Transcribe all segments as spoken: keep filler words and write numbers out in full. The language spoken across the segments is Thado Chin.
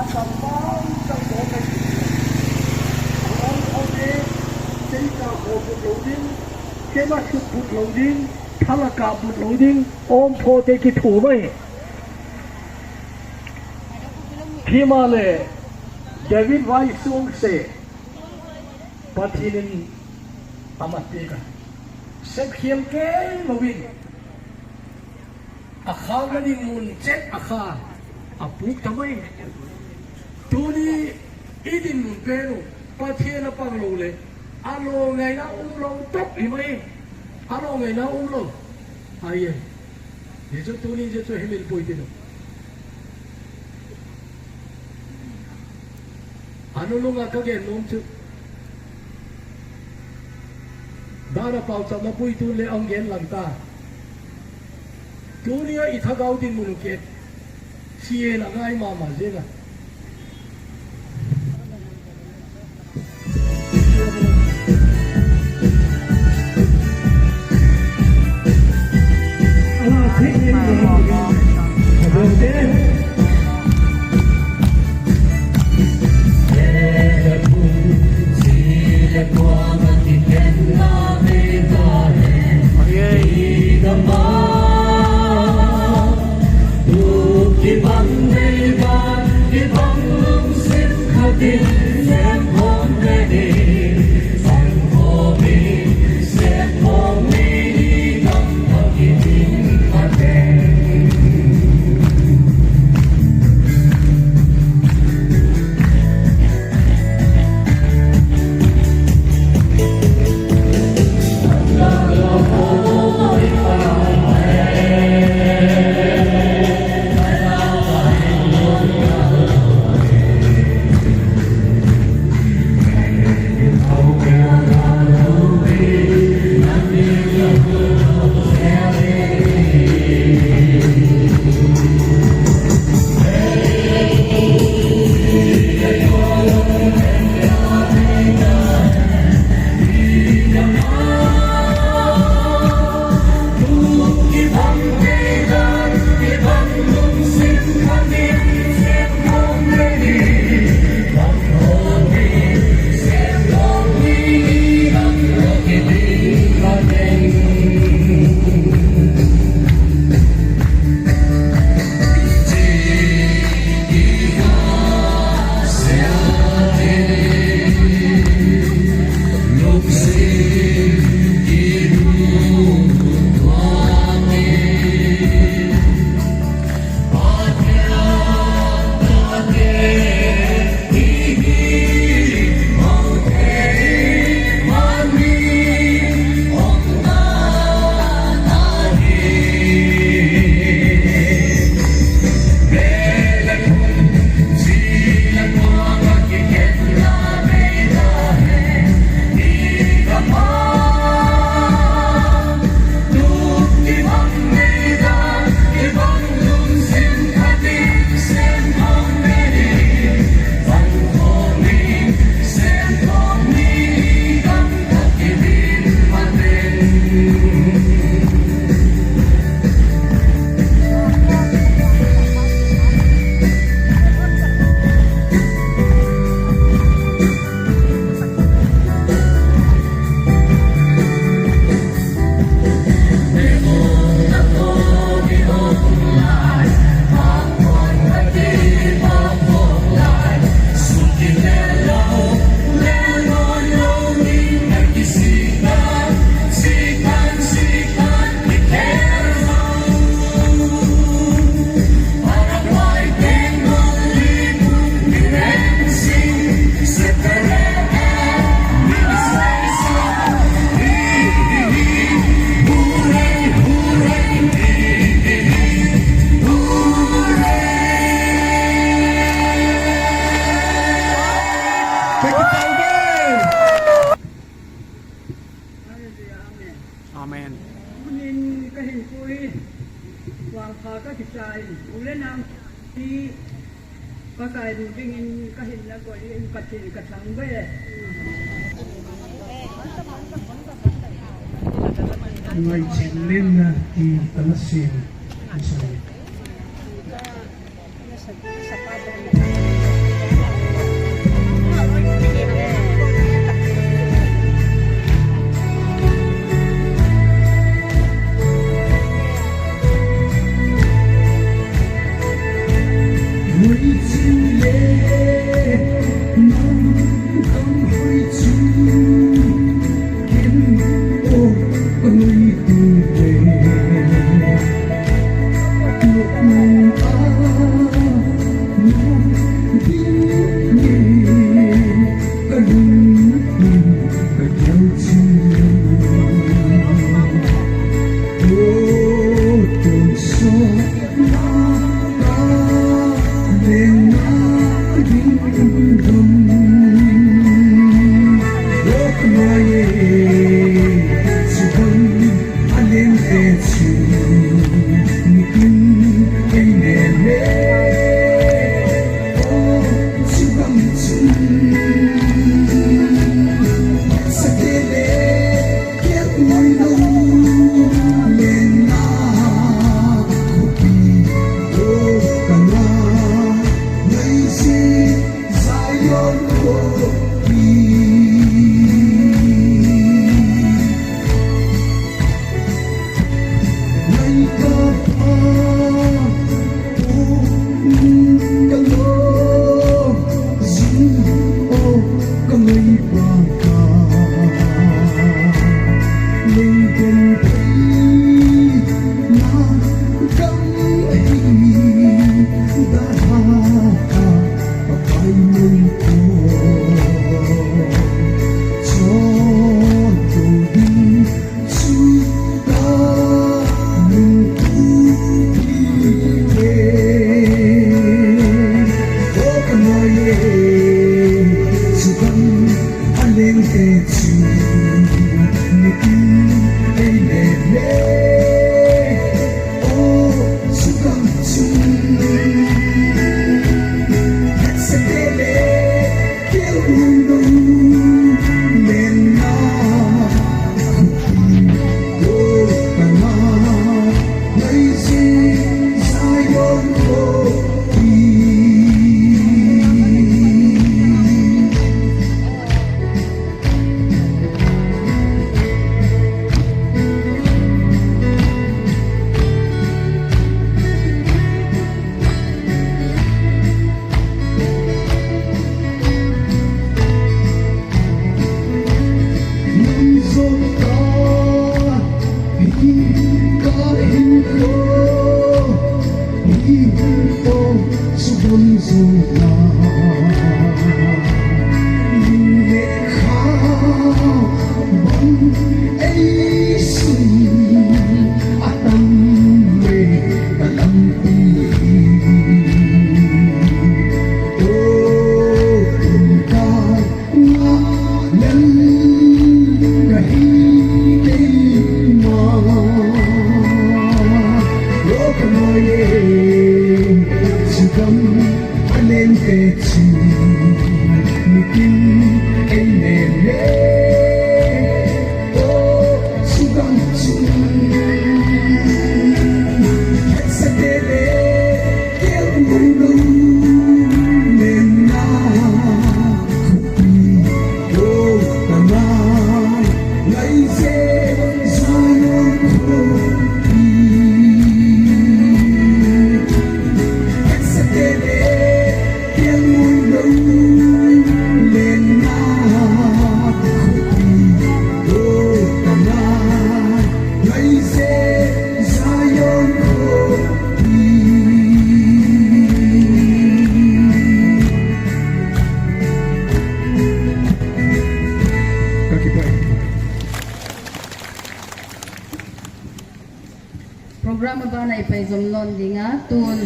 Asam bang sang ko kai. Ang ko ni, sei ka ko put lo ding, kema sut put lo ding, thala ka put lo ding, om pho te ki thu mai. Thima le, David vai sung se, Pathen in amat te ka. Sep khiam ke lo in. Akha na ding mun chet akha, apuk tamai. Tuni i ding mun penu, Pathen a pang lo le, alo ngaina um lo top i mai. Alo ngaina um lo. Ai, ai. Jesu tuni Jesu himil poi tinu. Anu lunga ka gen nom chu. Dana pau chama pui tu le ang gen lang ta. Tunia i thagau din mun ke. Sien a ngai mama jena. Amen. Tunin ka hinkho hi vangpha ka kichai, u le nau hi ka kaimu dingin ka hinna koi in Pathen ka thangvah e. Ngaichen lenna ti ka na sem. Sorry. Program abana ipai jom nom dinga tun.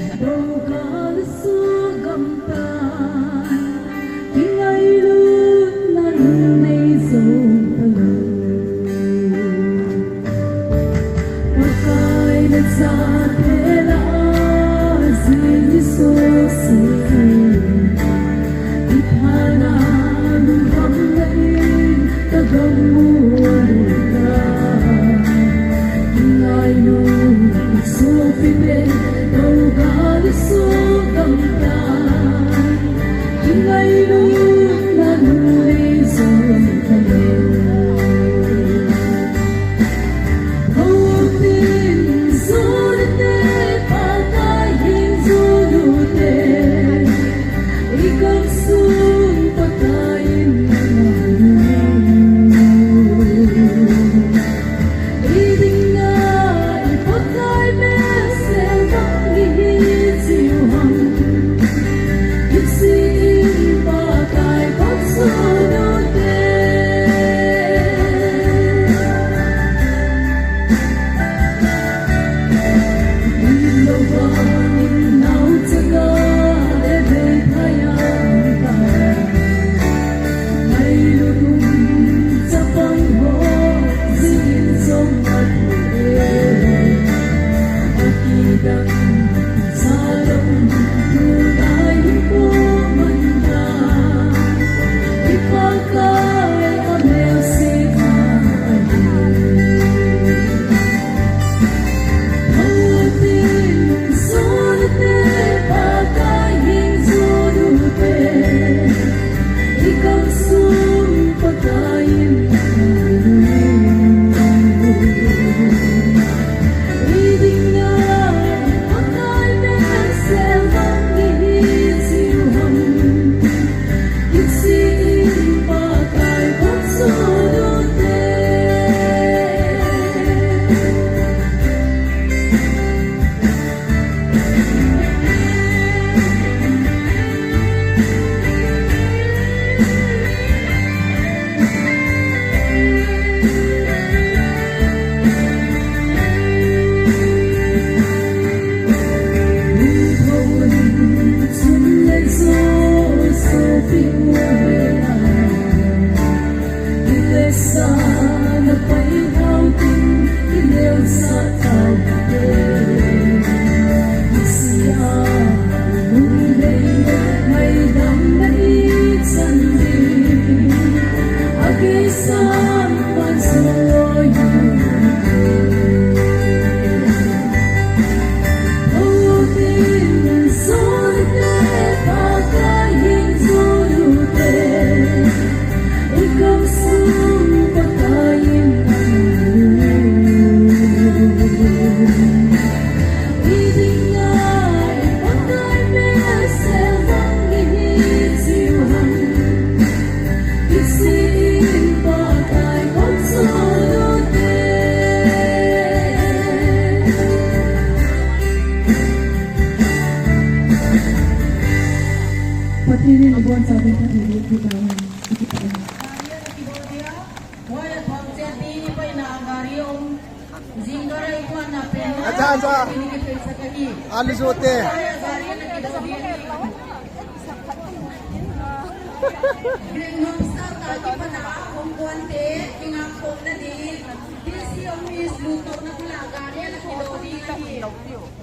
Acha, acha. Alu jote.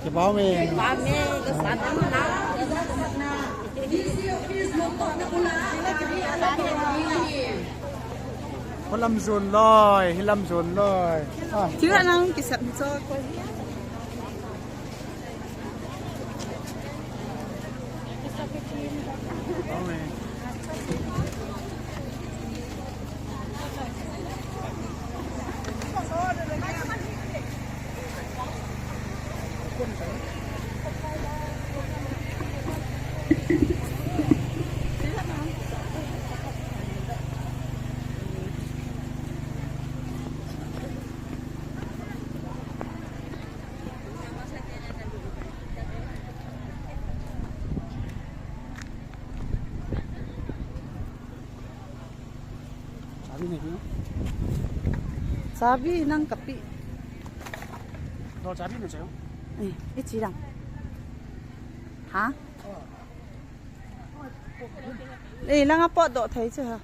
Kibau me. Hilam jon loi, hilam jon loi. Ah. Tira nang kisap ni cho ko. Chabi nei kei. Chabi nang kapi. Dol chabi nei chayo. Eh, ichi lang. Ha? Eh, langa potdoh thei chu ha.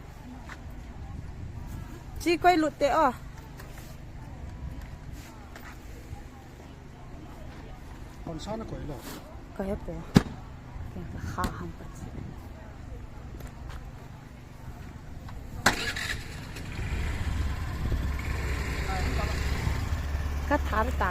Chi koi lut te o. Kon sa na koi lo. Ka he po. Ka kha ham pa chi. Ka thar ta.